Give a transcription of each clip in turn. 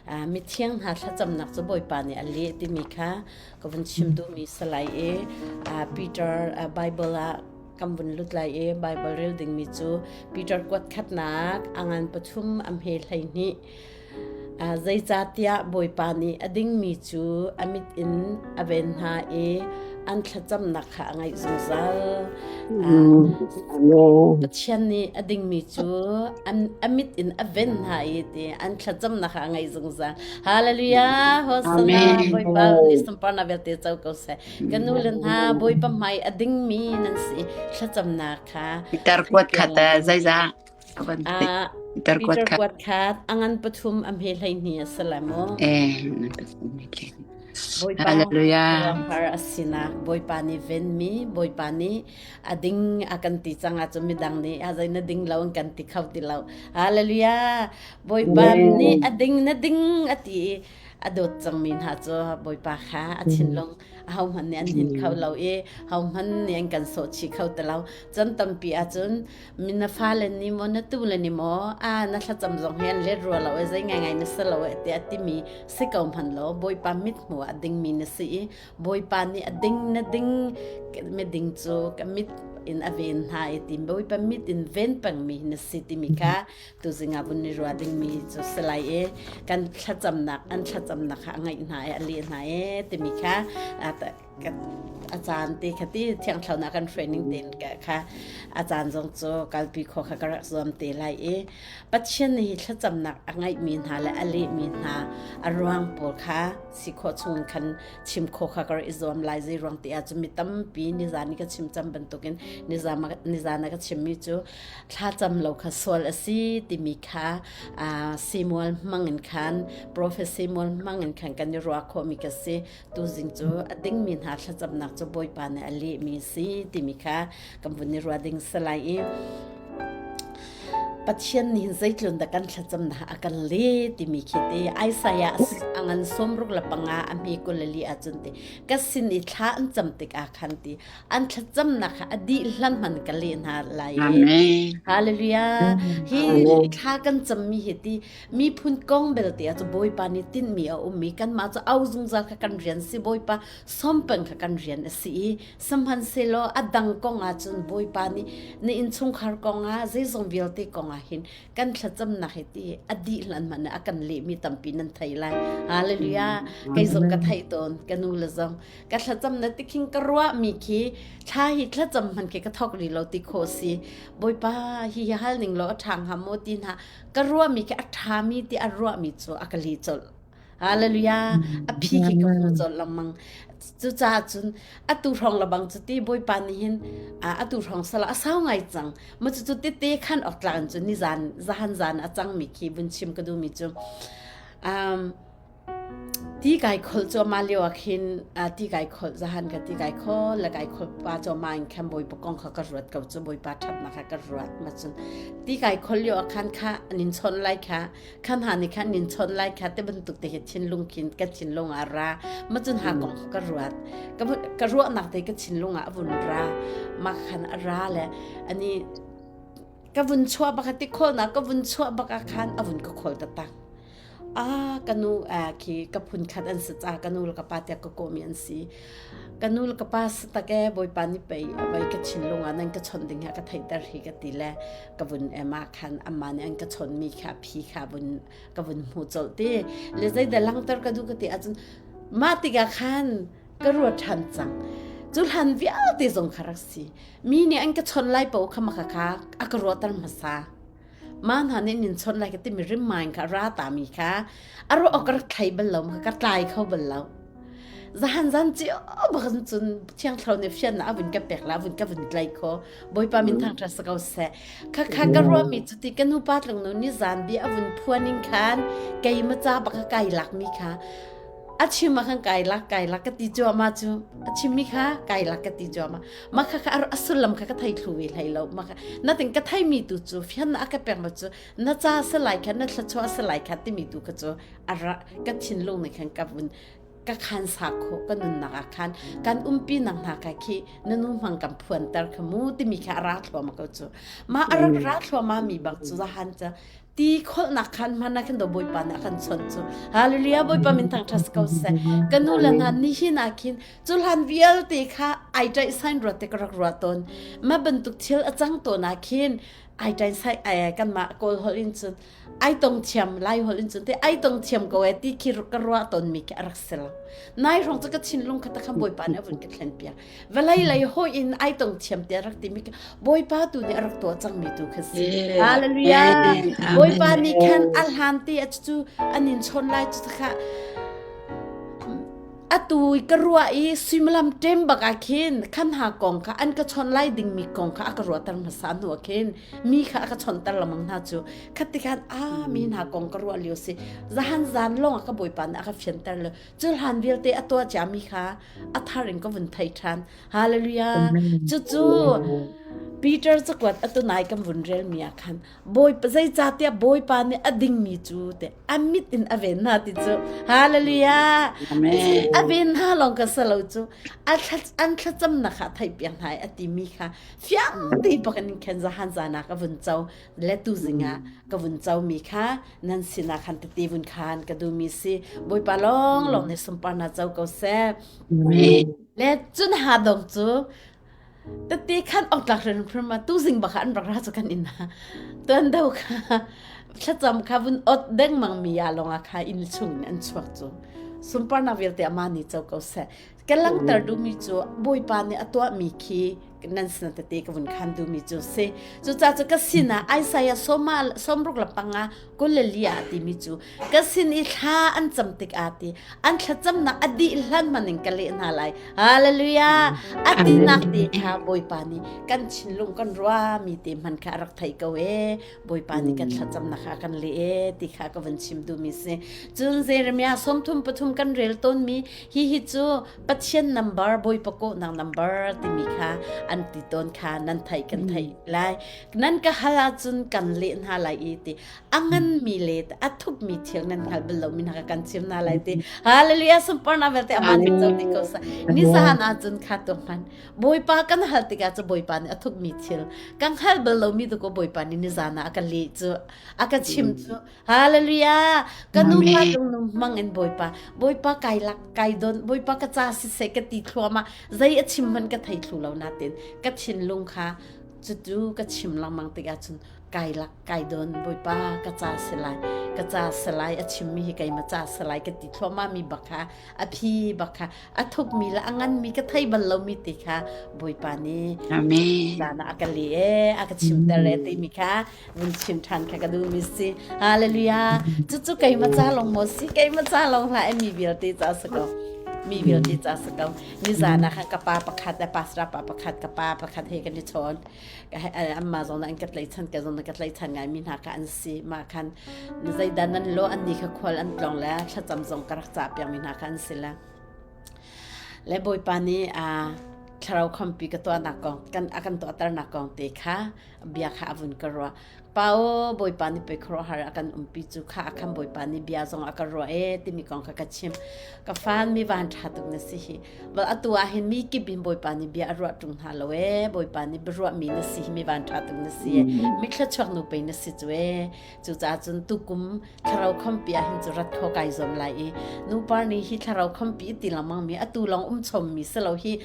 Mithiang hna thlacamnak cu Bawipa nih a leh timi kha ka vun chim duhmi si lai i Peter Bible ah kan vun lut lai i Bible rel dingmi cu Peter kuat khatnak a ngan pathum a hme 12 Zeicahtiah Bawipa nih a dingmi cu a mit in a ven hna i an thlacamnak kha a ngaih zungzal. Pathian nih a dingmi cu a mit in a ven hna i ti an thlacamnak kha a ngaih zungzal. Hallelujah! Hosanna! Bawipa nih sunparnak vialte co ko seh. Kan nu le hna Bawipa hmai a dingmi nan si thlacamnak kha. Peter kuat khat zeizah Peter kuat khat a ngan pathum a hme 12 a si lai maw? Bawipa Hallelujah. a sinak Bawipa nih venmi Bawipa nih a ding a kan ti cang ahcun midang nih a zei na ding lo an kan ti kho ti lo. Hallelujah. Bawipa nih a ding na ding a ti i a dawt cangmi hna cu Bawipa kha a thinlung ahohmanh nih an hnin kho lo i ahohmanh nih an kan sawh chih kho ti lo. Chan tampi ahcun Mi na fale nih maw na tule nih maw a na thlacam zong hi an let rua lo e zei ngaingai na si lo e tiah timi si ko hmanh law Bawipa mithmuh ah dingmi na si i Bawipa nih a ding na ding miding cu ka mit in a ven hna i ti Bawipa mit in ven pengmi na si timi kha tuzing ah vun i rua dingmi cu si lai i kan thlacamnak an thlacamnak kha a ngaih hna i a leh hna e timi kha a caan te kha ti thiangthlo kan hruai ning tein kha a caan zong cu kalpi kho kha ka rak zuam te lai i Pathian nih hi thlacamnak a ngaihmi hna le a lehmi hna a ruang pawl kha si khawh chung khan chim khawh kha ka rak i zuam lai zei ruang ti ahcun mi tampi nizan i ka chim cam bantukin nizan a ka chimmi cu thlacam lo kha sual a si timi kha Samuel hmang in khan Prophet Samuel hmang in khan kan i ruah khawhmi ka si Tuzing cu a dingmi hna thlacamnak cu Bawipa nih a lehmi a si timi kha kan vun i ruah ding si lai i Pathian nih zeitlun dah kan thlacamnak a kan leh timi khi te Isaiah a ngan 65 a hme 24 ahcun te ka sin i thla an cam tikah khan ti an thlacamnak kha a dih hlan hman ka leh hna lai Amen. Hallelujah. Hi thla kan cammi hi ti Miphun kong belte ah cu Bawipa nih tinhmi a ummi kanmah cu au zungzal kha kan rian si Bawipa sawmpeng kha kan rian a si i sihmanhsehlaw a dang kong ah cun Bawipa nih na innchungkhar kong ah zeizong vialte kong ah hin kan thlacamnak hi ti a dih hlan hmanh a kan lehmi tampi nan thei lai. Hallelujah. Kei zong ka theih tawn ka nu le zong ka thlacam na tikhin ka ruahmi khi thla hi thlacam hman khi ka thok rih lo ti kho si Bawipa hi hi hal ning law a ṭha hnga maw ti hna ka ruahmi khi a ṭhami ti a ruahmi cu a ka leh colh. Hallelujah. A phi khi ka hmu colh lengmang. Cucaah cun atu hrawng lebang cu ti Bawipa nih hin atu hrawng sala a sau ngai cang. Ma cucu tete khan awk tlak in cun nizan zahan zan a cangmi khi vun chim ka duhmi cu um, Ti kai kholh cuahmah lio ah khin ti kai kholh zahan ka ti kai kholh le kai kholh pa cuahmah in khan Bawipa kong kha ka ruat ko cu Bawipa ṭhatnak kha ka ruat ma cun ti kai kholh lio ah khan kha an in chawnh lai kha khan ha nih khan an in chawnh lai kha te bantuk te hi thinlung khin ka thinlung ah ra ma cun ha kong kha ka ruat ka ka ruahnak te ka thinlung ah a vun ra ma khan a ra le ani ka vun chuah bak ti khawlnak ka vun chuah bak ah khan a vun ka khawl taktak Ah, ka nu khi ka phunkhat an si ca ka nu le ka pa tiah ka kawhmi an si. Ka nu le ka pa si tak ee Bawipa nih pei vai ka thinlung ah nan ka chawnh ding hi a ka theihter hi ka ti le ka vun em ah khan amah nih an ka chawnhmi kha phi kha vun ka vun hmu colh ti. Le zeidah langhter ka duh ka ti ahcun mah tikah khan ka ruat ṭhan cang. Cu hlan vialte zong kha rak si. Mi nih an ka chawnh lai paoh kha maka kha a ka ruahter hmasa. Mah hna nih nin chawnh lai ka timi rimmaing kha a ra tami kha a ruah awk ka rak thlei bal lo ka tlai kho bal lo. Zahan zan cio bak cun Thiang Thlarau nih fiannak a vun ka pek la a vun ka vun tlai kho. Bawipa min thangṭhat si ko seh. Kha kha ka ruahmi cu ti ka nu pa tlung nu ni zan bi a vun phuan in khan keima ca bak ka kai lakmi kha a chim ah khan kai lak kai lak ka ti cuahmah cu a chimmi kha kai lak ka ti cuahmah mah kha kha a sullam kha ka thei thlu ve hlei lo mah kha natin ka theimi tu cu fian a ka pek ma cu na ca se lai kha na thluachuah se lai kha timi tu kha cu a ra ka thinlung nih khan ka vun ka khan sa kho ka nunnak ah khan kan umpi nak hna ka khi na nu hmang kan phuanter kha mu timi kha a ra thluahmah ko cu ma a rak ra thluahmah mi bak cu zahan ca. Ti kholhnak khan hman ah khin do Bawipa nih a kan chawnh cu. Hallelujah Bawipa min thangṭhat ko seh. Ka nu le hna nihin ah khin cu hlan vialte kha ai ṭaih sain ruat te ka rak ruah tawn. Mah bantuk thil a cang tawn ah khin ai ṭaih sai ai kanmah Kawl holh in cun ai tong thiam Lai holh in cun te ai tong thiam ko e ti khi ka ruah tawnmi khi a rak si lo. Nai hrawng cu ka thinlung kha takhan Bawipa nih a vun ka thlen piak. Vawlei lei hawi in ai tong thiam tiah rak timi khi Bawipa tu nih a rak tuah cangmi tu kha si. Hallelujah. Bawipa nih khan a hlan te a cu an in chawn lai cu kha atu ka ruah i suimilam ṭem bak ah khin khan ha kong kha an ka chawnh lai dingmi kong kha a ka ruahter hmasa hnu ah khin mi kha a ka chawnhter lengmang hna cu khati khan a mi hna kong ka ruah lio si zahan zan lawng ah ka bawipa nih a ka fianter le cu hlan vialte a tuah ciami kha a thar in ka vun thei ṭhan hallelujah cucu Peter cakuat atu nai kan vun rel mi ah khan Bawipa zeicahtiah Bawipa nih a dingmi cu te a mit in a ven hna ti cu hallelujah Amen. a ven hna lawng ka si lo cu a thla an thlacamnak kha theih piak hna i a timi kha fiang te bakin khan zahan zan ah ka vun co le tu zing ah ka vun co mi kha nan sinah khan tete vun khan ka duhmi si Bawipa lawng lawng nih sunparnak co ko seh Amen. le cun ha dong cu Tete khan awktlak hrimhrim ah tuzing bak ah an rak ra cu kan inn ah tuan deuh kha thlacam kha vun ot dengmang mi ah lawngah kha inn chung in an chuak cu sunparnak vialte amah nih co ko seh ka langhter duhmi cu Bawipa nih a tuahmi khi nan sin tete ka vun khan duhmi cu si cucaah cu ka sinah Isaiah sawma sawmruk le panga 24 ah timi cu ka sin i thla an cam tikah ti an thlacamnak a dih hlan hmanh in ka leh hna lai hallelujah a tinak te kha bawipa nih kan thinlung kan ruahmi te hman kha a rak thei ko e bawipa nih kan thlacamnak kha kan leh e ti kha ka van chim duhmi si cun Jeremiah 33 kan rel tawnmi hi hi cu Pathian number bawipa kawhnak number timi kha an ti tawn kha nan theih kan theih lai nan ka hal ahcun kan leh hna lai i ti a nganmi le a thupmi thil nan hngal bal lomi hna kan chim hna lai ti hallelujah sunparnak vialte amah nih co dih ko seh ni sahan ahcun kha tu hman bawipa kan hal tikah cu bawipa nih a thupmi thil kan hngal bal lomi tu ko bawipa nih nizan ah a ka leh cu a ka chim cu Hallelujah. Ka nu pa lung hmang in Bawipa. Bawipa kai lak kai don Bawipa ka ca siseh ka ti thluahmah zei a chim hman ka thei thlu lo natin ka thinlung kha cucu ka chim lengmang tikah cun kai lak kai don Bawipa ka ca si lai ka ca si lai a chimmi hi keima ca si lai ka ti thluahmah mi bak kha a phi bak kha a thupmi le a nganmi ka thei bal lomi ti kha Bawipa nih Amen. zan ah a ka leh e a ka chimter e timi kha vun chim ṭhan kha ka duhmi si hallelujah cucu keimah ca lawng maw si keimah ca lawng hlah mi vialte ca si ko mi vialte ca si ko nizan ah khan ka pa pakhat le pastor pa pakhat ka pa pakhat he kan i chawn amma zong an ka tlaihchan ka zong ka tlaihchan ngai mi hna kha an si mah khan zeidah nan lo an ni kha khual an tlong le thlacam zong ka rak cah piak mi hna kha an si le le bawipa nih a thlarau khampi ka tuahnak kong kan a kan tuahternak kong te kha bia kha a vun ka ruah pa aw bawipa nih pei khuaruahhar a kan umpi cu kha a khan bawipa nih bia zong a ka ruah e timi kong kha ka chim ka fan mi van ṭha tuk na si hi bal atu ah hin mi kip in bawipa nih bia a ruah ṭung hna lo e bawipa nih biaruah mi na si hi mi van ṭha tuk na si e mi thluachuak nu pei na si cu e cucaah cun tukum thlarau khampi ah hin cu rat kho kai zuam lai i nupar nih hi thlarau khampi ti lengmang mi atu lawng um chom mi si lo hi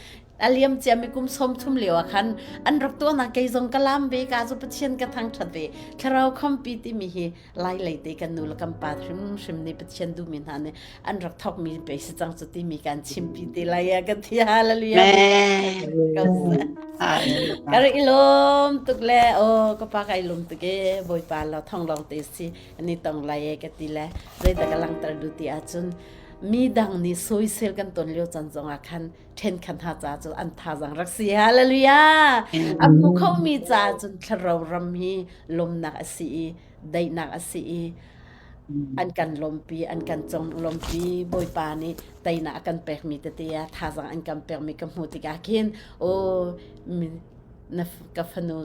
a liam ciami kum 30 lio ah khan an rak tuahnak kei zong ka lam ve ka cu Pathian ka thangṭhat ve thlarau khampi timi hi lai lei te kan nu le kan pa hrimhrim nih Pathian duhmi hna nih an rak thawkmi pe si cang cu timi kan chimpi te lai ah ka ti hallelujah ka ri lawm tuk le o ka pa kai lum tuk e bawipa lo thong long te si ni tong lai e ka ti le zeidah ka langter du ti ahcun mi dang nih soisel kan ton lio chan zong ah khan ṭhenkhan hna caah cun an thazang rak si hallelujah a hmu khomi caah cun thlarau ram hi lawmnak a si i daihnak a si i an kan lawmpi an kan cong lawmpi bawipa nih teinak a kan pekmi tete ah thazang an kan pekmi ka hmuh tikah khin aw na ka fanu.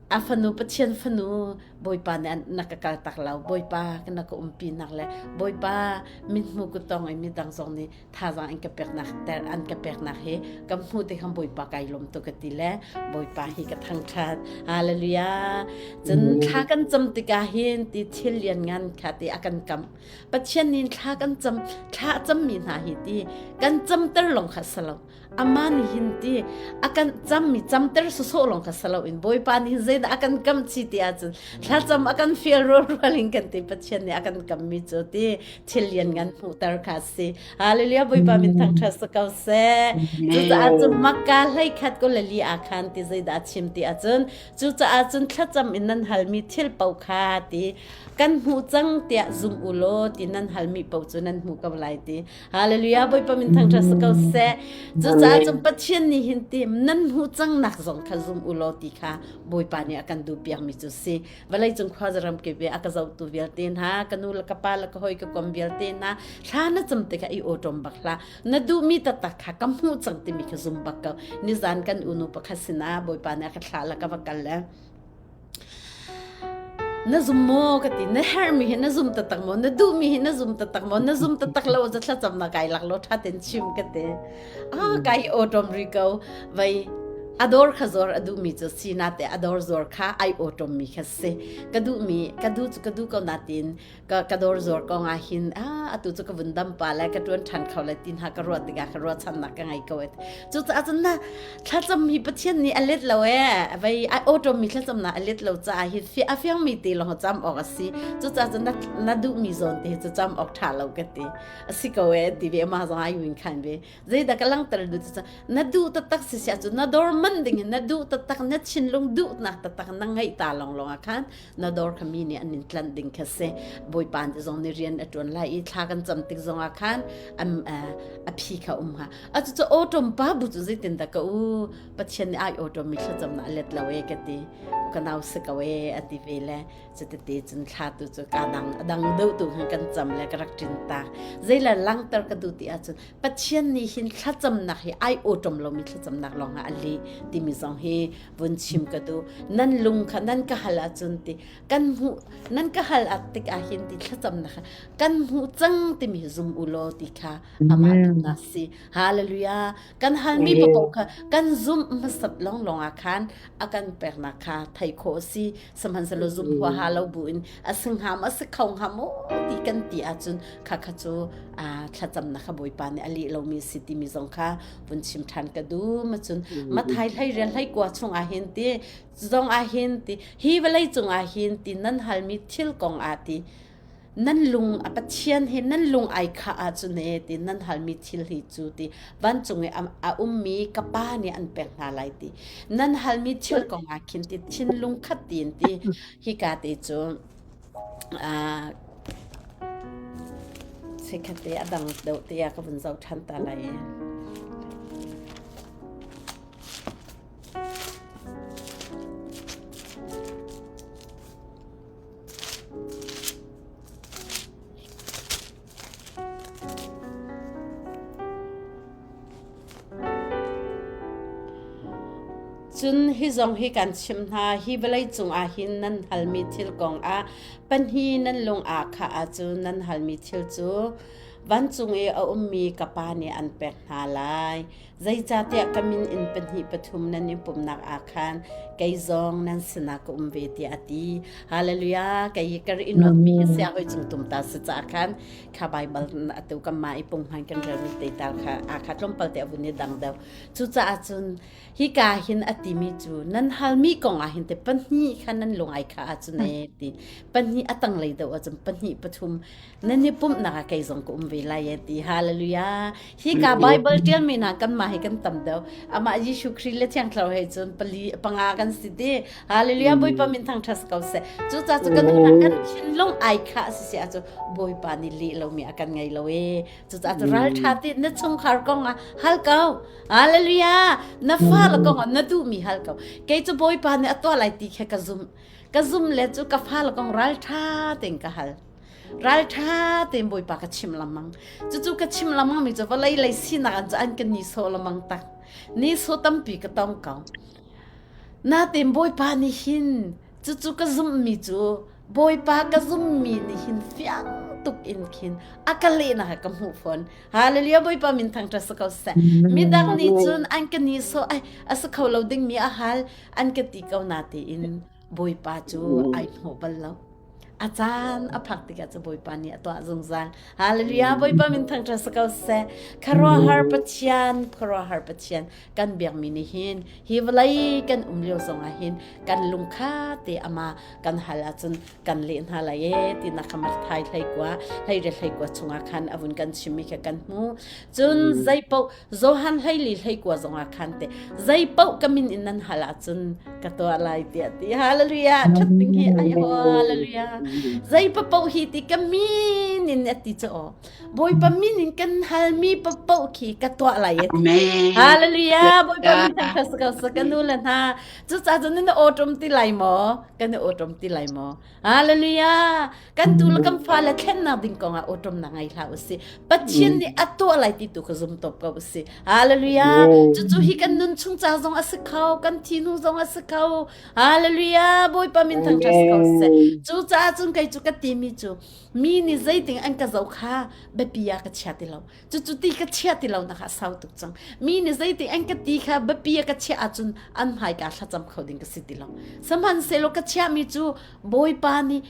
A fanu Pathian fanu Bawipa nih na ka kal tak lo Bawipa na ka umpi nak le Bawipa mithmu ku tong i midang zong nih thazaang in ka peknak ter an ka peknak hi ka hmuh te khan Bawipa kai lawm tuk ka ti le Bawipa hi ka thangṭhat hallelujah cun thla kan cam tikah hin ti thil lian ngan kha ti a kan kam Pathian nih thla kan cam thla a cammi hna hi ti kan camter lawng kha salo Amah nih hin ti a kan cammi camter sawsawh lawng kha si loin Bawipa nih hin zeidah a kan kam chi ti ahcun thlacam a kan fial rualrual in kan ti Pathian nih a kan kammi cu ti thil lian ngan hmuhter kha a si. Hallelujah Bawipa min thangṭhat si ko seh. Cucaah cun Makka hlei khat ko le li ah khan ti zeidah a chim ti ahcun cucaah cun thlacam in nan halmi thil paoh kha ti kan hmuh cang tiah zum u law ti nan halmi paoh cu nan hmuh ko lai ti Hallelujah Bawipa min thangṭhat si ko seh. Cucaah cun Pathian nih hin ti nan hmuh cangnak zong kha zum u law ti kha Bawipa nih a kan duhpiakmi cu si. Vawleicung khuazaram kip i a ka zohtu vialte hna, ka nu le ka pa le ka hawi ka kom vialte hna, thla na cam tikah i awṭawm bak hlah. Na duhmi taktak kha ka hmuh cang timi kha zum bak ko. Nizan kan unu pakhat sinah Bawipa nih a ka thlah le ka va kal le Na zum maw ka ti na herhmi hi na zum taktak maw na duhmi hi na zum taktak maw na zum taktak lo cu thlacamnak kai lak lo ṭha tein chim ka ti ah kai awṭawm ri ko vei a dawr kha zor a duhmi cu si na te a dawr zor kha ai awṭawm mi kha si ka duhmi ka duh cu ka duh ko natin ka ka dawr zuar kong ah hin ah atu cu ka vun dam pa le ka tuan ṭhan kho le tin ha ka ruat tikah ka ruahchannak ka ngei ko e cucaah cun na thlacam hi Pathian nih a let lo e vei ai auto mi thlacam na a let lo caah hi fi a fiang mi te lawng cam awk a si cucaah cun na na duh mi zawn te cu cam awk ṭha lo ka ti a si ko e ti ve ma zong ai win khan ve zeidah ka langter duh cu na duh taktak si sia cu na dawr man ding in na duh taktak na thinlung duhnak taktak na ngeih ta long long ah khan na dawr kha mi nih an in tlanh ding kha si bawipa te zong nih rian a ṭuan lai i thla kan cam tik zong ah khan a phi kha um hnga a cu cu awṭom pa bu cu zeitin dah ka u pathian nih ai awṭom mi thlacam na let lo e ka ti ka nau si ko e a ti ve le cutete cun thla tu cu ka dang a dang deuh tu khan kan cam le ka rak ṭin tak zeila langter ka duh ti ahcun pathian nih hin thlacamnak hi ai awṭom lomi thlacamnak lawng ah a leh timi zong hi vun chim ka duh nan lung kha nan ka hal ahcun ti kan hmuh nan ka hal at tik ah hin ti thlacamnak kha kan hmuh cang timi zum u law ti kha amah duhnak si hallelujah kan halmi paoh kha kan zumh hmasat long long ah khan a kan peknak kha thei khawh si sihmanhsehlaw zum huaha lo bu in a si hnga maw a si kho hnga maw ti kan ti ahcun kha kha cu thlacamnak kha Bawipa nih a leh lomi si timi zong kha vun chim ṭhan ka duh ma cun Mathai hlei rial hlei kua chung ah hin ti zong ah hin ti hi vawlei cung ah hin ti nan halmi thil kong ah ti nan lung a Pathian he nan lung ai khah ahcun he ti nan halmi thil hi cu ti vancung i a ummi ka pa nih an pek hna lai ti nan halmi thil kong ah khin ti thinlung khat tiin ti hika te cu chikkhat te a dang deuh te ah ka vun zoh ṭhan ta lai. Cun hi zong hi kan chimh hna, hi vawleicung ah hin nan halmi thil kong ah pahnih nan lung aa khah ahcun nan halmi thil cu vancung i a ummi ka Pa nih an pek hna lai. Zeicahtiah ka min in pahnih pathum nan i pumhnak ah khan kei zong nan sinah ka um ve tiah a ti. Hallelujah! Kei hi ka ri i sia hoi cung tum ta si caah khan kha Baibal atu kan mah i punghman kan relmi te tal kha a kha tlawmpal te a vun i dang deuh. Cucaah cun hika hin a timi cu nan halmi kong ah hin te pahnih kha nan lung ai kha ahcun e ti pahnih a tanglei deuh ahcun pahnih pathum nan i pumhnak ah kei zong ka um ve lai e ti hallelujah hi ka bible tialmi hna kanmah hi kan tam deuh amah Jesuh Khrih le Thiang Thlarau he cun pali panga kan si ti hallelujah Bawipa min thangṭhat ko seh cucaah cu kan kan thinlung ai khah si si ahcun Bawipa nih leh lomi a kan ngei lo e cucaah cu ralṭha ti na chungkhar kong ah hal ko hallelujah na fale kong ah na duhmi hal ko kei cu Bawipa nih a tuah lai ti kha ka zumh ka zum le cu ka fale kong ralṭha tein ka hal Ralṭha tein Bawipa ka chimh lengmang. Cucu ka chimh lengmang mi cu vawlei lei sinak an cu an ka nisawh lengmang tak. Nisawh tampi ka tong ko. Natin Bawipa nih hin cucu ka zumhmi cu Bawipa ka zummi nih hin fiang tuk in khin a ka lehnak ka hmuh fawn. Hallelujah Bawipa min thangṭhat si ko seh. Midang nih cun an ka ni so ai a si kho lo dingmi a hal an ka ti ko na tiin Bawipa cu ai hmuh bal lo. A caan a phak tikah cu Bawipa nih a tuah zungzal. Hallelujah Bawipa min thangṭhat si ko seh. Khuaruahhar Pathian, khuaruahhar Pathian kan biakmi nih hin hi vawlei kan um lio zongah hin kan lungkha te ama kan hal ahcun kan leh hna lai e tinak kha Matthai hleikua hleire hleikua chungah khan a vun kan chimmi kha kan hmu. Cun zeipaoh Johan hleili hleikua zongah khan te zeipaoh ka min in nan hal ahcun ka tuah lai tiah ti. Hallelujah ṭhat ding hi ai hallelujah zei paoh hi ti ka min in a ti cu aw Bawipa min in kan halmi paoh khi ka tuah lai e Amen. Hallelujah Bawipa min thangṭhat si ko seh ka nu le hna cucaah cun nan awṭom ti lai maw kan i awṭom ti lai maw Hallelujah kan tu le kan fale thlennak ding kong ah awṭomnak ngei hlah usih Pathian nih a tuah lai ti tu ka zum top ko usih Hallelujah cucu hi kan nun chung ca zong a si kho kan thi hnu zong a si kho Hallelujah Bawipa min thangṭhat si ko seh cucaah cun kei cu ka timi cu mi nih zeiting an ka zoh kha biapi ah ka chia ti lo cucu ti ka chia ti lo nak ah sau tuk cang mi nih zeiting an ka ti kha biapi ah ka chiah ahcun an hmaika thlacam kho ding ka si ti lo sihmanhsehlaw ka chiahmi cu bawipa nih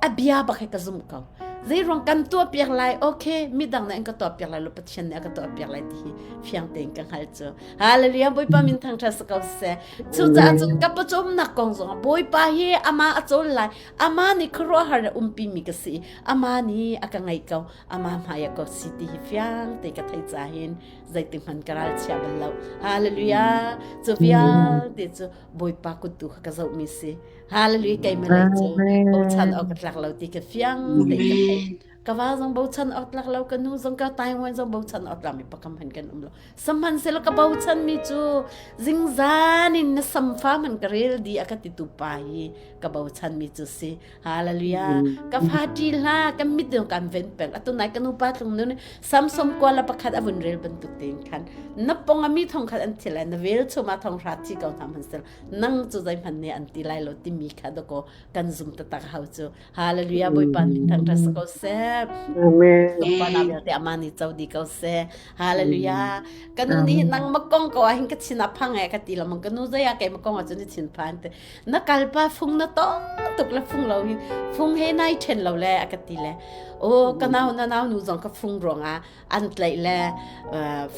a bia bak he ka zumh ko zeiruang kan tuah piak lai okay midang nih an ka tuah piak lai lo pathian nih a ka tuah piak lai ti hi fiang tein ka hngalh cu hallelujah bawipa min thangṭhat si ko seh cucaah cun ka pawcawmnak kong zong bawipa hi amah a cawl lai Amah nih khuaruahhar a umpimi ka si. Amah nih a ka ngaih ko. Amah hmai ah ko si ti hi fiang te ka thei ca hin zeitik hmanh ka ral chia bal lo. Hallelujah. Cu vialte cu Bawipa kut tu kha ka zohmi si. Hallelujah. Keimah lei cu bochan awk ka tlak lo ti ka fiang te ka thei. Ka va zong bochan awk tlak lo, ka nu zong ka Taiwan zong bochan awk tlak mi pakam han kan um lo. Sihmanhsehlaw ka bochan mi cu zingzan in na samfa man ka rel di a ka ti tu pa hi ka bochanmi cu si hallelujah ka fa ṭi hla kan mit ding kan ven peng atu nai ka nu pa tlung nu nih samsom kuala pakhat a vun rel bantuk tein khan na pong a mi thong khat an thi lai na vel chum ah thong hra thi ko hna hman sel nang cu zeihmanh nih an ti lai lo timi kha dako kan zum taktak hau cu Hallelujah Bawipa min thangṭhat si ko seh. Amen. Lungpana vialte ama nih co di ko seh. Hallelujah. Ka nu nih nang ma kong ko ah hin ka chin a phang e ka ti lo mang ka nu zei ah kei ma kong ah cun i thin phan te. Na kalpa fung na tong tuk le fung lo hin fung he nai ṭhen lo le a ka ti le. O ka nau na nau nu zong ka fung ruangah an tlaih le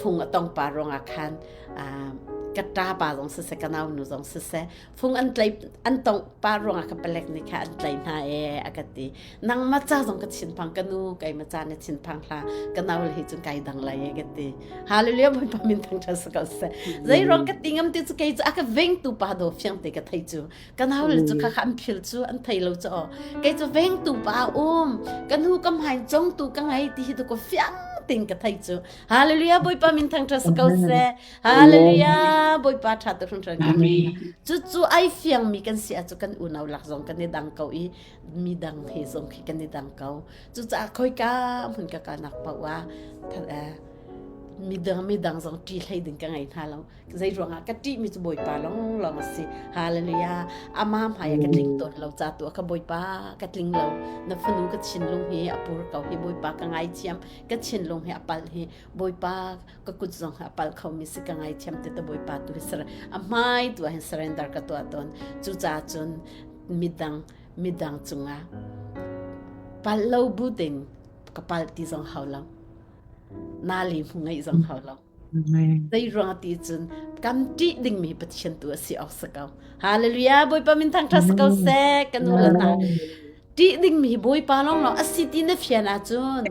fung a tong pa ruangah khan ka ṭa pa zong siseh ka nau nu zong siseh fung an tlai an tong pa ruangah ka palek nih kha an tlai hna e a ka ti nangmah ca zong ka thinphang ka nu keimah ca na thinphang hla ka nau le hi cun kai dang lai e ka ti hallelujah bawipa min thangṭhat si ko seh zei ruang ka ti ngam ti cu kei cu a ka vengtu pa do fiang te ka thei cu ka nau le cu kha kha an phil cu an thei lo cu aw kei cu vengtu pa um ka nu ka hmai congtu ka ngei ti hi tu ko fiang ting ka thei cu hallelujah bawipa min thangṭhat si ko seh Hallelujah! Bawipa ṭha tuk hringhran kan Cu cu ai fiangmi kan si ahcun kan unau lak zong kan i dang ko i midang he zong khi kan i dang ko. Cucaah khoika hmun ka kalnak paoh ah midang midang zong ṭih hlei ding ka ngei hna lo. Zei ruangah ka ṭihmi cu Bawipa lawnglawng a si. Hallelujah! Amah hmai ah ka tling tawn lo ca tu ah ka Bawipa ka tling lo. Na fanu ka thinlung hi a pur ko hi Bawipa ka ngaithiam. Ka thinlung hi a palh hi Bawipa ka kut zong a pal khomi si ka ngaithiam te te bawipa tu hi a hmai tu ah hin surrender ka tuah tawn cucaah cun midang midang cungah pal lo bu ding ka pal ti zong hau lo na li hmu ngeih zong hau lo zei ruang ti cun kan ṭih dingmi Pathian tu a si awk si ko hallelujah bawipa min thangṭhat si ko seh kan u le hna ṭih dingmi bawipa lawnglawng a si ti na fian ahcun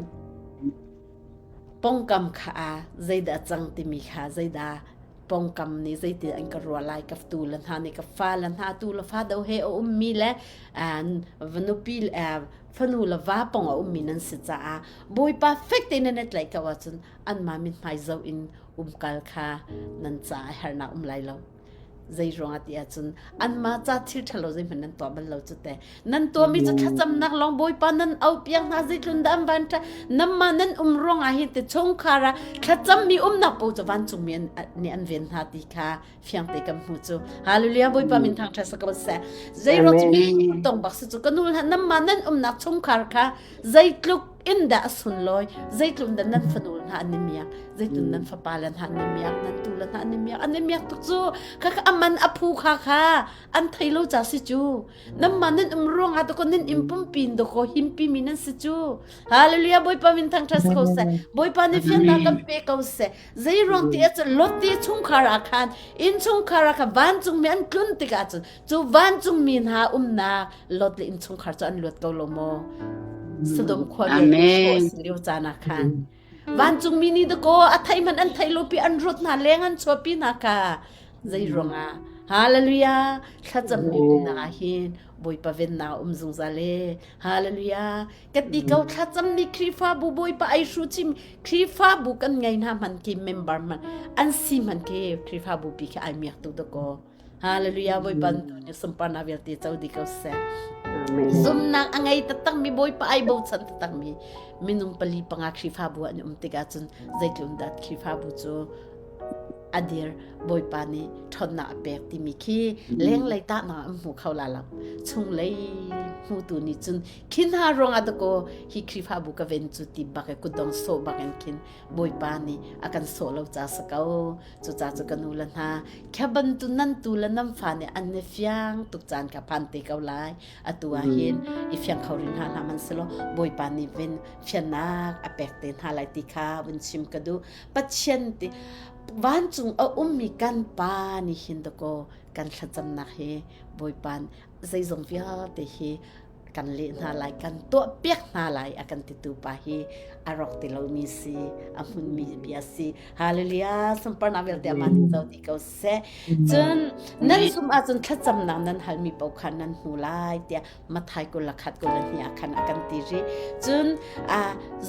Pawngkam kha ah zeidah a cang timi kha zeidah pawngkam nih zeitin an ka ruah lai ka tu le hna nih ka fa le hna tu le fa do he a ummi le nupi fanu le va pong a ummi nan si caah Bawipa fek tein nan i tlaih ko ahcun anmah mithmai zoh in umkal kha nan caah hernak um lai lo. Zei ruangah ti ahcun anmah ca thil ṭhalo zeihmanh nan tuah bal lo cu te. Nan tuahmi cu thlacamnak lawng Bawipa nan auh piak hna zeitlun dah an van ṭha. Nanmah nan um ruangah hin te chungkhar ah thlacammi umnak paoh cu vancungmi an, nih an ven hna ti kha fiangte kan hmu cu. Hallelujah Bawipa min thangṭhat sa ko seh. Zei ruang cu tong bak si cu ka nu hna nanmah nan umnak chungkhar kha zeitluk in dah a sunlawi zeitluk dah nan fanu hna an i miak zeitluk nan fapa le hna an i miak nan tu le hna an i miak an i miak tuk cu kha kha aman a phu kha kha an thei lo ca si cu namma nan um ruangah dako nan in pumpi in dako himpi mi nan si cu hallelujah bawipa min thangṭhat ko seh bawipa nih fiannak kan pe ko seh zei ruang ti ah lotte chungkhar ah khan inn chungkhar ah khan vancungmi an tlun tikah cun Cu vancungmi hna umnak Lot le innchungkhar cu an luat ko lo maw? Sodom khua vialte hrawh si lio caan ah khan. Vancungmi nih dakaw a theih hmanh an theih lo pi an ruat hna leng an chuahpi hna kha zei ruangah Hallelujah thlacammi umnak ah hin Bawipa vennak um zungzal e Hallelujah ka ti ko thlacammi Khrihfabu Bawipa ai hru chim Khrihfabu kan ngei hna hman ki member hman an si hman khi Khrihfabu pi khi ai miak tu dakaw Hallelujah Bawipa tu nih sunparnak vialte co dih ko seh. Zumnak a ngei taktakmi Bawipa ai bochan taktakmi minung pali panga Khrihfabu an um tikah cun zeitlun dah Khrihfabu cu a dir Bawipa nih ṭhawnnak a pek timi khi lenglei tahnak an hmu kho la lo. Chunglei hmutu nih cun khi hna ruangah dakaw hi Khrihfabu ka ven cu ti bak i kutdong sawh bak in khin Bawipa nih a kan sawh lo ca si ko. Cucaah cu ka nu le hna, khia bantu nan tu le nan fa nih an i fiang tuk caan kha phan te ko lai. Atu ah hin i fiang kho rih hna hlah hmanhsehlaw Bawipa nih vin fiannak a pek te hna lai ti kha vun chim ka duh. Pathian ti vancung a ummi kan Pa nih hin dakaw kan thlacamnak hi Bawipa zeizong vialte hi kan leh hna lai kan tuah piak hna lai a kan titu pa hi a rawk ti lomi si a hmunmi bia si hallelujah sunparnak vialte amah nih co ti ko seh cun nan zum ahcun thlacamnak nan halmi paoh kha nan hmu lai tiah Mathai kul la khat kul la hnih ah khan a kan ti rih cun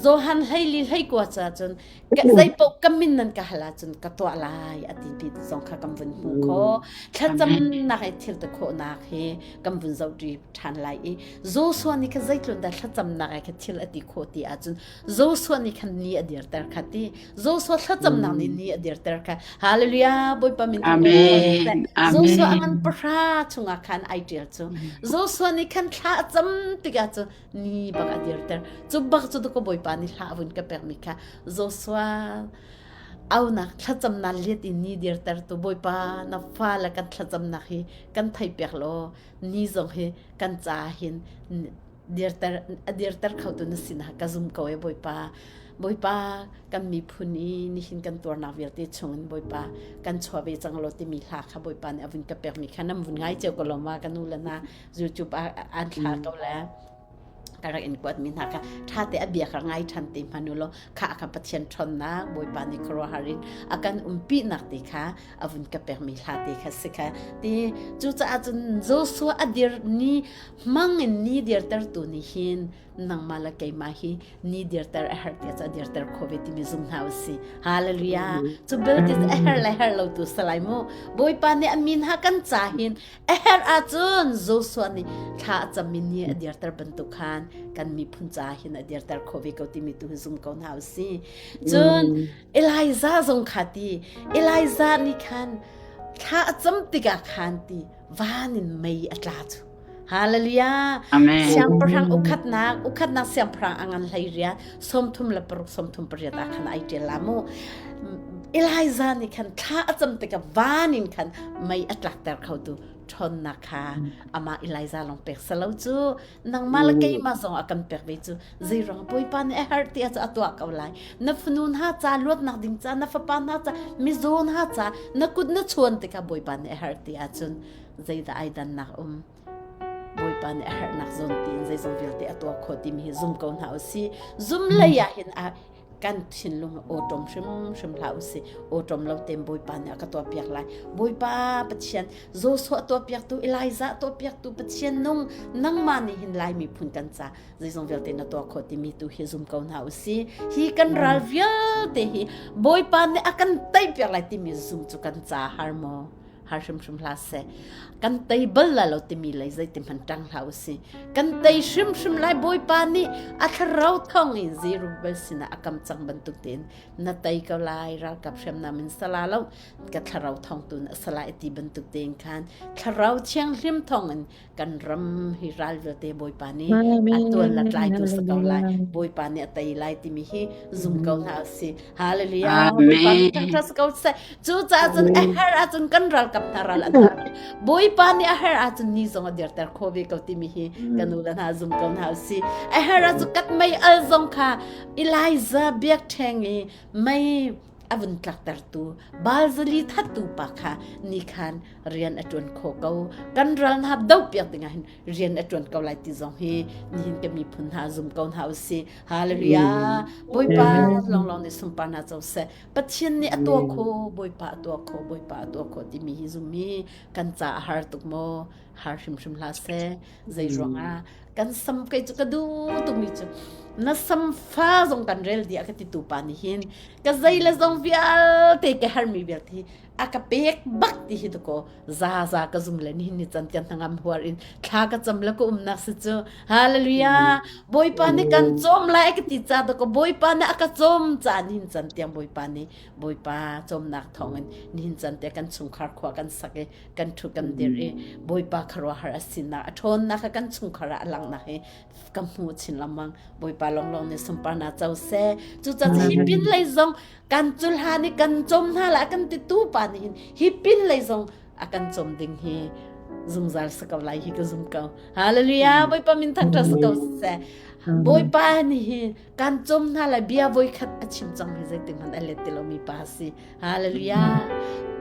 Johan hleili hleikua ca cun zei paoh ka min nan ka hal ahcun ka tuah lai a ti pi zong kha kan vun hmu kho thlacamnak i thil ti khawhnak hi kan vun zoh ṭi ṭhan lai i Joshua nih kha zeitlun dah thlacamnak i kha thil a ti khawh ti ahcun Joshua nih khan ni a dirter kha ti Joshua thlacamnak nih ni a dirter kha Hallelujah Bawipa min Amen Joshua a ngan pahra chungah khan ai ṭial cu Joshua nih khan thla a cam tikah cu ni bak a dirter cu bak cu ka bawipa nih hla vun ka pekmi kha Joshua aunak thlacamnak liat in ni dirter tu bawipa na fa le kan thlacamnak hi kan thei pek law ni zong hi kan ca hin dirter a dirter kho tu na sin ka zum ko e bawipa bawipa kan miphun i nihin kan tuarnak vialte chungin bawipa kan chuah ve cang lo timi hla kha bawipa nih a vun ka pekmi kha nam vun ngai cio ko lo ma ka nu le na YouTube ah an thla ko le ka rak in kuat mi hna kha tha te a bia ka ngai than te hmanu lo kha kha pathian ṭhawnnak bawipa nih khuaruahhar in a kan umpi nak te kha a vun ka pek mi hla te kha si kha ti cucaah cun Joshua a dir ni hmang in ni dirter tu ni hin nangmah le keimah hi ni dirter a herh tiah ca dirter kho ve timi zum hna usi hallelujah cu belte a her le her lo tu salai mu bawipa nih a min ha kan ca hin A herh ahcun Joshua nih thla a cammi ni a dirter bantuk khan kan miphun ca hin a dirter kho ve ko timi tu hi zum ko hna u si. Cun Elijah zong kha ti Elijah nih khan thla a cam tikah khan ti van in mei a tla cu. Hallelujah. Amen. Siangpahrang ukhatnak ukhatnak siangpahrang a ngan hlei rian 36 38 ah khan ai ṭial la mu. Elijah nih khan thla a cam tikah van in khan mei a tlakter khotu ṭhawnnak kha amah Elijah lawng pek salo cu nangmah le keimah zong a kan pek ve cu zeiruang Bawipa nih a herh ti cu a tuah ko lai na fanu hna ca luatnak ding ca na fapa hna ca mizaw hna ca na kut na chuan tikah Bawipa nih a herh ti ahcun zeidah ai dannak um Bawipa nih a herhnak zawn tiin zeizong vialte a tuah khawh timi hi zum ko hna usih zum lei ah hin a kan thinlung awṭom hrimhrim hlah usih awṭom lo tein Bawipa nih a ka tuahpiak lai Bawipa Pathian Joshua tuahpiaktu Elijah tuahpiaktu Pathian nung nangmah nih hin Lai miphun kan ca zeizong vialte na tuah khawh timi tu hi zum ko hna usih hi kan ral vialte hi Bawipa nih a kan teipiak lai timi zum cu kan ca har maw? Har hrimhrim hlah seh. Kan tei bal lai lo timi lei zeiti hmanh ṭang hlah usih. Kan tei hrimhrim lai Bawipa nih a thlarau thawng in Zerubbabel sinah a kam cang bantuk tein na tei ko lai ralkap hriamnam in sala lo ka thlarau thawng tu na sala i ti bantuk tein khan thlarau thianghlim thawng in kan ram hi ral vialte Bawipa nih a tuan la tlaitu sa ko lai Bawipa nih a tei lai timi hi zum ko hna si hallelujah Bawipa nih thangṭhat ko seh cu caah cun a her ahcun kan ralkap hna ral an Bawipa nih a her ahcun ni zong a dirter kho ve ko timi hi kan u le hna zum ko hna si a her ahcun kat mei al zong kha Elijah biakṭheng i mei a vun tlaktertu Balzali thattu pa kha ni khan rian a ṭuan kho ko. Kan ral hna dohpiak dingah hin rian a ṭuan ko lai ti zong hi nihin ka miphun hna zum ko hna usih. Hallelujah. Bawipa lawnglawng nih sunpar hna co seh. Pathian nih a tuah kho, Bawipa a tuah kho, Bawipa a tuah kho timi hi zum hi kan ca a har tuk maw? Har hrimhrim hlah seh. Zei ruangah kan sam kei cu ka duh tukmi cu na sam fa zong kan rel dih a ka ti tu pa nih hin ka zei le zong vialte ka hermi vialte hi a ka pek bak ti hi ko za za ka zum le nihin ni can tiang hnangam huar in thla ka cam le ka umnak si cu hallelujah bawipa nih kan cawm lai ka ti ca ko bawipa nih a ka cawm ca nihin can tiang bawipa nih bawipa cawmnak thawngin nihin can te kan chungkhar khua kan sak i kan thu kan dir i bawipa khuaruahhar a sinak a ṭhawnnak kha kan chungkhar ah a langhnak hi ka hmu chin lengmang bawipa longlong nih sunparnak co seh cucaah hi pin lei zong kan culha nih kan cawm hna la kan ti tu pa nih hin hi pin lei zong a kan cawm ding hi zungzal sa ko lai hi ka zum ko hallelujah bawipa min thangṭhat sa ko seh bawipa nih hi kan cawm hna lai bia voi khat a chim cang hi zeitik hmanh a let ti lomi pa si Hallelujah.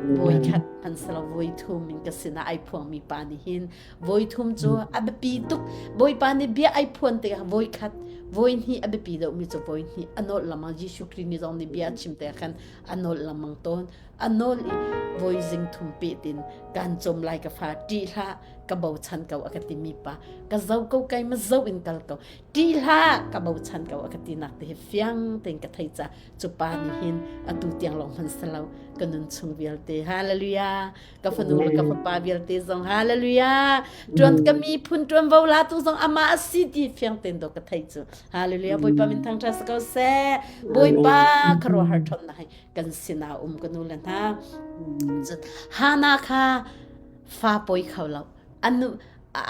Voi khat hman selo voi thum in ka sinah ai phuangmi pa nih hin voi thum cu a biapi tuk. Bawipa nih bia ai phuan tikah voi khat voi hnih a biapi deuhmi cu voi hnih a nawl lamang Jesuh Khrih nih zong nih bia a chim tikah khan a nawl lamang tawn. A nawl i voi zing thum peh tin kan cawm lai ka fa ṭih hlah ka bochan ko a ka timi pa ka zo ko kai ma zo in kal ko ṭih hlah ka bochan ko a ka tinak te hi fiang tein ka thei ca cu pa nih hin atu tiang lawng hman selo ka nun chung vialte hallelujah ka fanu le ka fapa vialte zong hallelujah tuan ka miphun tuan vo la tu zong ama a si ti fiang ten do ka thei cu hallelujah bawipa min thang tha ko seh bawipa kharuahar thon na hai kan sinah um ka nu le hna hana kha fa poi kho lo anu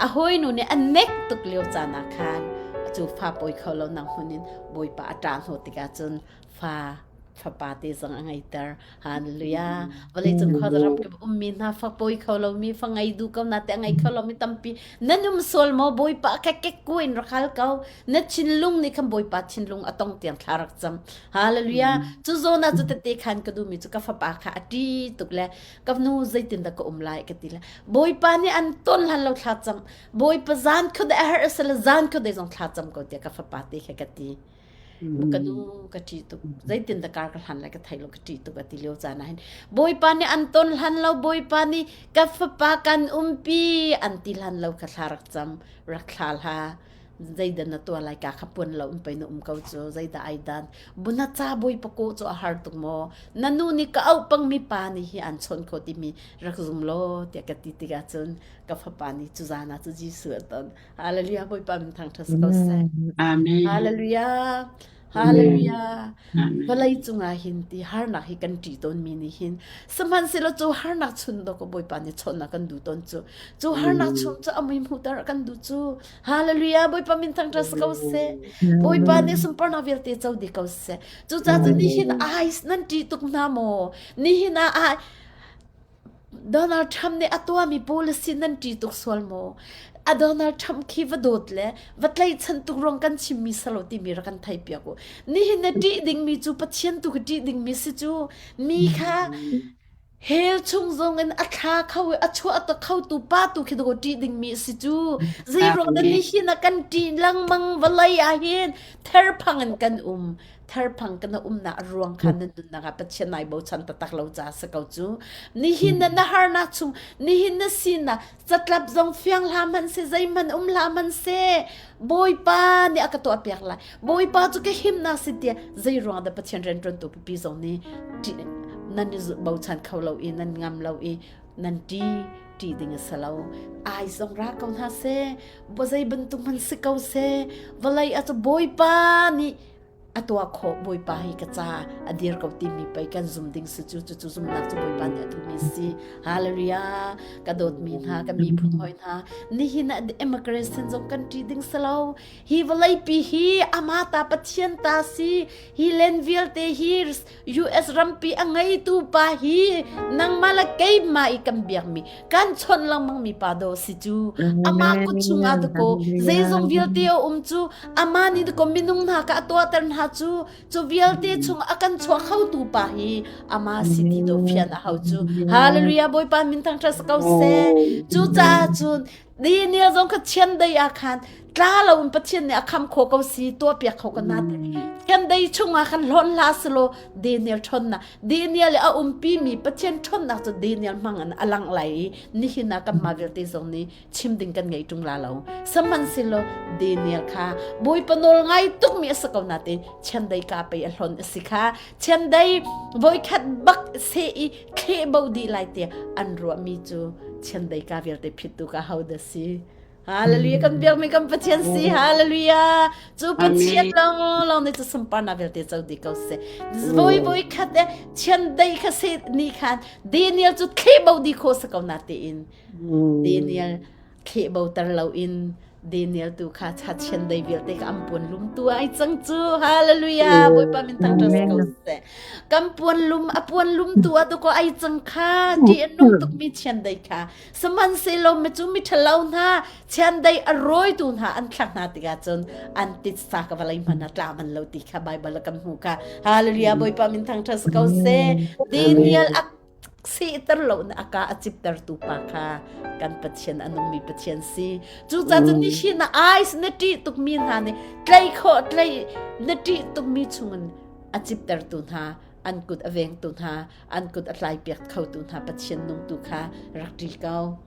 a hawinu nih a nek tuk lio caan ah khan cu fa pawi kho lo nang hmun in bawipa a ṭah hnawh tikah cun fa fapa te zong a ngeiter hallelujah vawlei cung khuaram kip ummi hna fa pawi kho lomi fa ngei duh ko na te a ngei kho lomi tampi nan um sual maw bawipa kek kek ku in rak hal ko na thinlung nih khan bawipa thinlung a tong tiang thla rak cam hallelujah cu zawn ah cu tete khan ka duhmi cu ka fapa kha a ṭi tuk le ka nu zeitindah ka um lai ka ti le bawipa nih an ton hlan lo thla cam bawipa zan khuadei a herh a si le zan khuadei zong thla cam ko tiah ka fapa te kha ka ti ka nu ka ṭih tuk zeitindah kar ka hlan lai ka thei lo ka ṭih tuk a ti lio caan ah hin bawipa nih an ton hlan lo bawipa nih ka fapa kan umpi an ti hlan lo ka thla rak cam rak thla hla zeidah na tuah lai ka kha puan lo um pei na um ko cu zeidah ai dan buna ca bawipa ko cu a har tuk maw na nu nih ka auh pang mi pa nih hi an chawn kho timi rak zum law tiah ka ti tikah cun ka fapa nih cu zan ah cu Jesuh a ton hallelujah bawipa min thangṭhat ko seh Amen. hallelujah Hallelujah. Vawlei cungah hin ti harnak hi kan ṭih tawnmi nih hin sihmanhsehlaw cu harnak chun dawk Bawipa nih chawnhnak kan duh tawn cu cu harnak chung cu a mui hmuhter kan duh cu Hallelujah Bawipa min thangṭhat si ko seh Bawipa nih sunparnak vialte co dih ko seh cucaah cun nihin ai nan ṭih tuk hna maw nihin ah ai Donald Trump nih a tuahmi policy nan ṭih tuk sual maw? A Donald Trump khi va dawt le va tlaihchan tuk ruang kan chimmi salo timi rak kan theih piak u. Nihin na ṭih dingmi cu Pathian tu khi ṭih dingmi si cu mi kha hell chung zong in a thla kho i a chuah ta kho tu pa tu khi dawh ṭih dingmi si cu. Zeiruang dah nihin ah kan ṭih lengmang vawlei ah hin therphang in kan um. therphang kana umnak a ruang kha nan nunnak ah Pathian nai bochan taktak lo ca si ko cu nihin na na harnak chung nihin na sinak catlap zong fiang hlah hmanh se zeihmanh um hlah hmanh se Bawipa nih a ka tuah piak lai Bawipa cu ka himnak si tiah zei ruang dah Pathian rianṭuantu pipi zong nih nan i bochan kho lo i nan ngam lo i. Nan ṭi ṭi ding a si lo. Ai zong ra ko hna seh, zei bantuk hmanh si ko seh, vawlei ah cu Bawipa nih a tuah khawh Bawipa hi ka ca a dir ko timi pei kan zum ding si cu cucu zumnak cu Bawipa nih a duhmi si. Hallelujah. Ka dawtmi hna, ka miphun hawi hna, nihin ah immigration zong kan ṭi ding si lo. Hi vawleipi hi ama ta Pathian ta si. Hi len vialte hi US rampi a ngeitu pa hi nangmah le keimah i kan biakmi kan chawnh lengmang mi pa do si cu ama kut chungah dako zeizong vialte a um cu ama nih dako minung hna ka a tuahter hna cu cu vialte chung a kan chuah khotu pa hi ama si ti do fian a hau cu hallelujah bawipa min thangṭhat ko seh cu caah cun Daniel zong kha chiandei ah khan tla lo in Pathian nih a kham kho ko si tuahpiak kho ko na te. Chiandei chungah khan hlawn hlah selaw Daniel ṭhawnnak Daniel i a umpi mi Pathian ṭhawnnak cu Daniel hmang in a langh lai i nihin ah kanmah vialte zong nih chim ding kan ngei ṭung la lo. Sihmanhsehlaw Daniel kha Bawipa nawl ngai tukmi a si ko nain chiandei ka pei a hlonh a si kha chiandei voikhat bak seh i thleh bo dih lai tiah an ruahmi cu chiandei ka vialte phittu ka ho dah si Hallelujah kan biakmi kan Pathian si hallelujah cu Pathian lawng lawng nih cu sunparnak vialte co dih ko seh voi voi khat e chiandei kha se ni khan Daniel cu thleh bo dih kho sa ko na tein Daniel thleh bo ter lo in Daniel tu kha chachian dei vialte ka am puan lum tu ai cang cu hallelujah Bawipa min thangṭhat si ko seh kan puan lum a puan lum tu a tu ko ai cang kha ti an nung tuk mi chian dei kha sihmanhsehlaw mi cu mi ṭhalo hna chian dei a rawi tu hna an thlak hna tikah cun an titsa ka vawlei hmanh ah tla man lo ti kha Bible ah kan hmu kha hallelujah Bawipa min thangṭhat si ko seh Daniel a sehter lo na aka a ciptertu pa kha kan Pathian a nungmi Pathian si. Cucaah cun nihin na eyes na ṭih tukmi hna nih tlei khawh tlei na ṭih tukmi chungin a ciptertu hna an kut a vengtu hna an kut a tlaipiak khotu hna Pathian nungtu kha rak ṭi ko.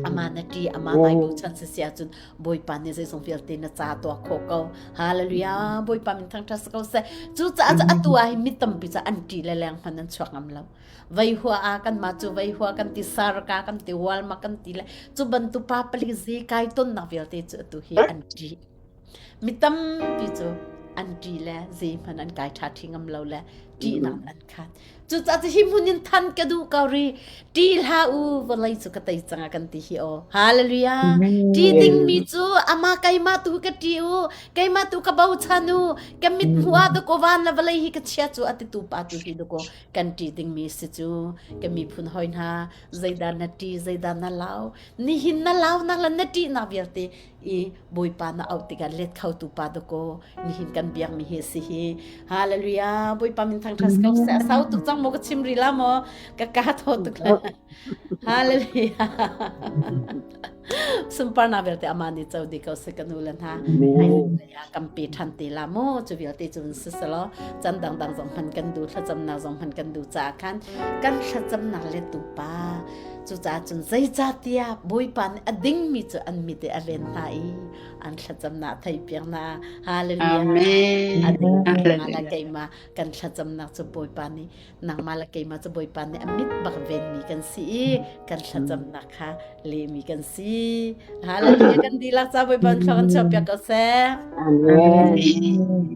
Ama na ṭi ama nai bochan si si ahcun Bawipa nih zeizong vialte na ca tuah khawh ko. Hallelujah. Bawipa min thangṭhat si ko seh. Cucaah cu atu ah hin mi tampi cu an ṭi le leng hmanh an chuak ngam lo. Veihua ah kanmah cu veihua kan ti sarka kan ti walma kan ti le cu bantuk pa palik zi kai tonnak vialte cu atu hi an ṭi. Mi tampi cu an ṭi le zeihmanh an kai ṭha ṭhi ngam lo le ṭihnak an khat. Cucaah cu hi hmun in than ka duh ko ri. Ṭih hlah u, vawlei cu ka tei cang a kan ti hi aw. Hallelujah. Ṭih dingmi cu amah keimah tu ka ṭih u, keimah tu ka bochan u, ka mit hmuh ah dakaw van le vawlei hi ka chia cu a titu pa tu hi dakaw kan ṭih dingmi si cu. Ka miphun hawi hna, zeidah na ṭih, zeidah na lau. Nihin na launak le na ṭihnak vialte i Bawipa na auh tikah let khotu pa dakaw nihin kan biakmi hi si hi hallelujah Bawipa min thangṭhat ko seh a sau tuk cang maw ka chim rih la maw ka ka thaw tuk la hallelujah sunparnak vialte ama nih co di ko se ka nu le hna kan pe ṭhan te la maw cu vialte cu si selaw can dangdang zong hman kan du thlacamnak zong hman kan du caah khan kan thlacamnak le tu pa Cucaah cun zeicahtiah Bawipa nih a dingmi cu an mit i a ven hna i an thlacamnak a theihpiak hna. Hallelujah. Amen. A dingmi le keimah kan thlacamnak cu Bawipa nih nangmah le keimah cu Bawipa nih a mit bak venmi kan si i kan thlacamnak kha lehmi kan si. Hallelujah. Kan dihlak ca Bawipa thluak kan chuahpiak ko seh. Amen.